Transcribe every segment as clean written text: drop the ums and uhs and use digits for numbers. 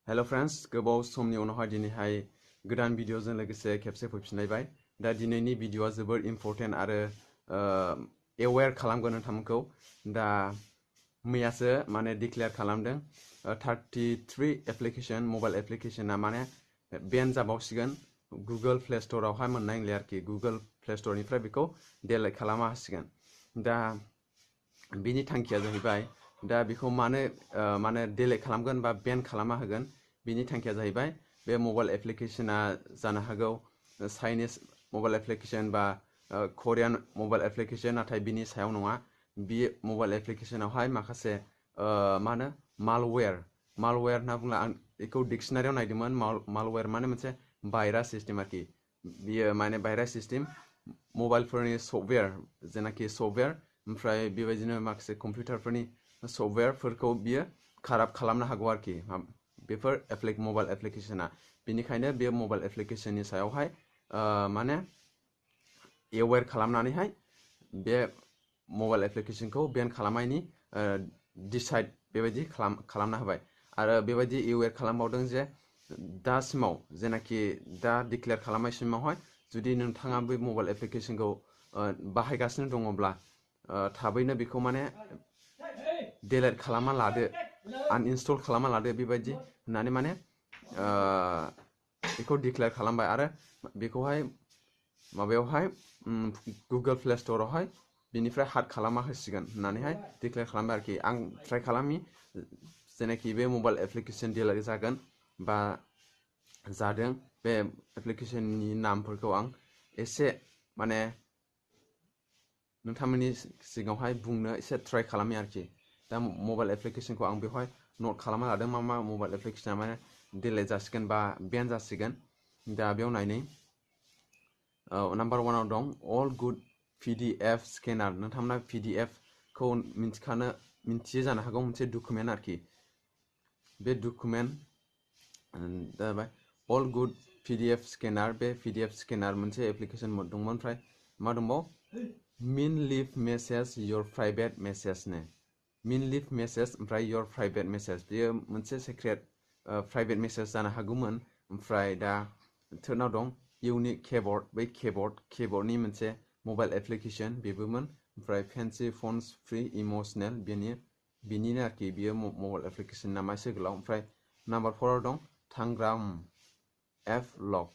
Hello friends, गोबाव समनि उनावहाय दिनैहाय गोदान भिडिअजों लोगोसे खेबसे फैफिनलायबाय। दा दिनैनि भिडिअआ जोबोर इम्पोर्टेन्ट आरो एवेयर खालामगोन नोंथांमोनखौ। दा मैयासो माने डिक्लेयार खालामदों 33 एप्लिकेशन मबाइल एप्लिकेशना माने बेन जाबावसिगोन गुगल प्ले स्टोरावहाय मोननाय नंला आरोखि। गुगल प्ले स्टोरनिफ्राय बेखौ डिलीट खालामना होसिगोन। दा बिनि थांखिया जाहैबाय दा बेखौ माने डिलीट खालामगोन बा बेन खालामना होगोन। बिनि थांखिया जाहैबाय बे मबाइल एप्लिकेशना जानो हागौ चाइनिस मबाइल एप्लिकेशन बा कोरियान मबाइल एप्लिकेशन, नाथाय बिनि सायाव नङा। बे मबाइल एप्लिकेशनावहाय माखासे मालवेयर होनना बुङोब्ला आं बेखौ डिक्शनारियाव नायदोंमोन। मालवेयर माने मोनसे भाइरास सिस्टेम आरोखि। बियो माने भाइरास सिस्टेम मबाइलफोरनि सफ्टवेयर जेनाखि सफ्टवेयर ओमफ्राय बेबायदिनो माखासे कम्पिउटारफोरनि सफ्टवेयरफोरखौ बियो खाराब खालामनो हागौ आरोखि बेफोर मबाइल एप्लिकेशना। बेनिखायनो बे मबाइल एप्लिकेशननि सायावहाय माने एवेयर खालामनानैहाय बे मबाइल एप्लिकेशनखौ बेन खालामनायनि डिसाइड बेबायदि खालामना होबाय। आरो बेबायदि एवेयर खालामबावदों जे दासिमाव जेनाखि दा डिक्लेयार खालामनाय सिमावहाय जुदि नोंथाङा बे मबाइल एप्लिकेशनखौ बाहायगासिनो दङब्ला थाबैनो बेखौ माने डिलीट खालामना लादो, आनइनस्टल खालामना लादो बेबायदि होननानै माने बेखौ डिक्लेयार खालामबाय। आरो बेखौहाय माबायावहाय गुगल प्ले स्टोरावहाय बिनिफ्राय हार्ड खालामना होसिगोन होननानैहाय डिक्लेयार खालामबाय आरोखि। आं ट्राइ खालामि जेनाखि बे मबाइल एप्लिकेशन डिलीट जागोन बा जादों बे एप्लिकेशननि नामफोरखौ आं एसे माने नोंथांमोननि सिगाङावहाय बुंनो एसे ट्राइ खालामो आरोखि। दा मबाइल एप्लिकेशनखौ आं बेवहाय नोट खालामना लादों मा मबाइल एप्लिकेशना माने डिलीट जासिगोन बा बेन जासिगोन। दा बेयाव नायनै नाम्बार 1आव दं अल गुड PDF स्केनार। नोंथांमोना PDF खौ मिन्थियो जानो हागौ, मोनसे डकुमेन्ट आरोखि। बे डकुमेन्ट जाबाय अल गुड PDF स्केनार। बे PDF स्केनार मोनसे एप्लिकेशन दंमोन। ओमफ्राय मा दंबाव मिन लिभ मेसेज योर प्राइभेट मेसेजनो। मिन लिभ मेसेज ओमफ्राय योर प्राइभेट मेसेज, बेयो मोनसे सिक्रेट प्राइभेट मेसेज जानो हागौमोन। ओमफ्राय दा थर्डआव दं इउनिक कीबोर्ड। बै कीबोर्डनि मोनसे मबाइल एप्लिकेशन बेबोमोन। ओमफ्राय फेन्सि फन्स फ्रि इमोशनेल बेनिनो आरोखि बियो मबाइल एप्लिकेशन नामा एसे गोलाव। ओमफ्राय नाम्बार 4आव दं थांग्राम एप लक।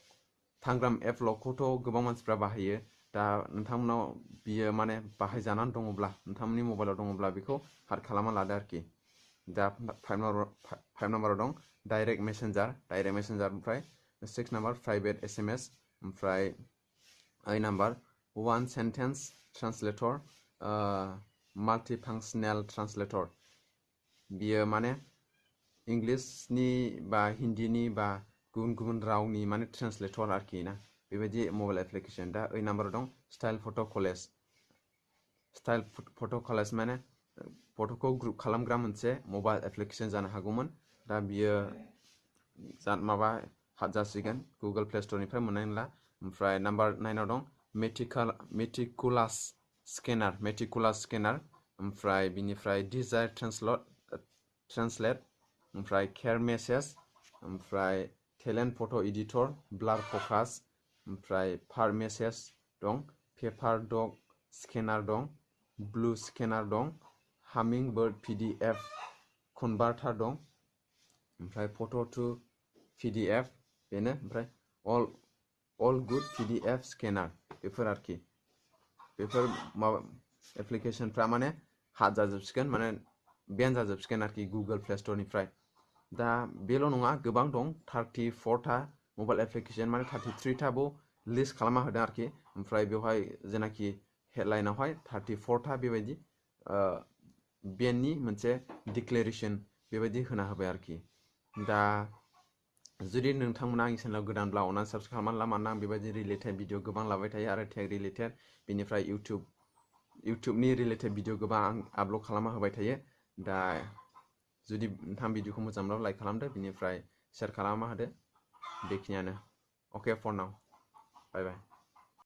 थांग्राम एप लकखौथ' गोबां मानसिफ्रा बाहायो। दा नोंथांमोनाव बियो माने बाहायजानानै दङब्ला नोंथांमोननि मबाइलाव दङब्ला बेखौ हार्ड खालामना लादो आरोखि। दा 5 नाम्बाराव दं डाइरेक्ट मेसेन्जार। ओमफ्राय 6 नाम्बार प्राइभेट SMS। ओमफ्राय 8 number one sentence translator multifunctional translator. बियो माने इंलिसनि बा हिन्दीनि बा गुबुन रावनि माने ट्रान्सलेटर आरोखि ना, बेबायदि मबाइल एप्लिकेशन। दा 8 नाम्बाराव दं स्टाइल फट' कलेज माने फट'खौ ग्रुप खालामग्रा मोनसे मबाइल एप्लिकेशन जानो हागौमोन। दा बियो माबा हार्ड जासिगोन, गुगल प्ले स्टोरनिफ्राय मोननाय नंला। ओमफ्राय नाम्बार 9आव दं मेटिकुलास स्केनार। ओमफ्राय बिनिफ्राय डिजायर ट्रान्सलेट। ओमफ्राय केयार मेसेज। ओमफ्राय टेलेन्ट फट' एडिटर ब्लार फकास। ओमफ्राय फार मेसेज दं, पेपार डग स्केनार दं, ब्लु स्केनार दं, हामिं बार्ड PDF कनभार्टार दं। ओमफ्राय फट' टु PDF बेनो। ओमफ्राय अल गुड PDF स्केनार बेफोर आरोखि। बेफोर माबा एप्लिकेशनफ्रा माने हार्ड जाजोबसिगोन, माने बेन जाजोबसिगोन आरोखि गुगल प्ले स्टोरनिफ्राय। दा बेल' नङा, गोबां दं 34था मबाइल एप्लिकेशन, माने 33थाबो लिस्ट खालामना होदों आरोखि। ओमफ्राय बेवहाय जेनाखि हेडलाइनावहाय 34था बेबायदि बेननि मोनसे डिक्लेरेशन बेबायदि होना होबाय आरोखि। दा जुदि नोंथांमोना आंनि चेनेलाव गोदानब्ला अननानै साबस्क्राइब खालामनानै ला, मानोना आं बेबायदि रिलेटेड भिडिअ गोबां लाबाय थायो आरो टेक रिलेटेड। बेनिफ्राय इउटुबनि रिलेटेड भिडिअ गोबां आं आपल'ड खालामना होबाय थायो। दा जुदि नोंथां भिडिअखौ मोजां मोनब्ला लाइक खालामदो, बेनिफ्राय शेयार खालामना होदो। बेखिनियानो। अके फर नाउ, बाय बाय।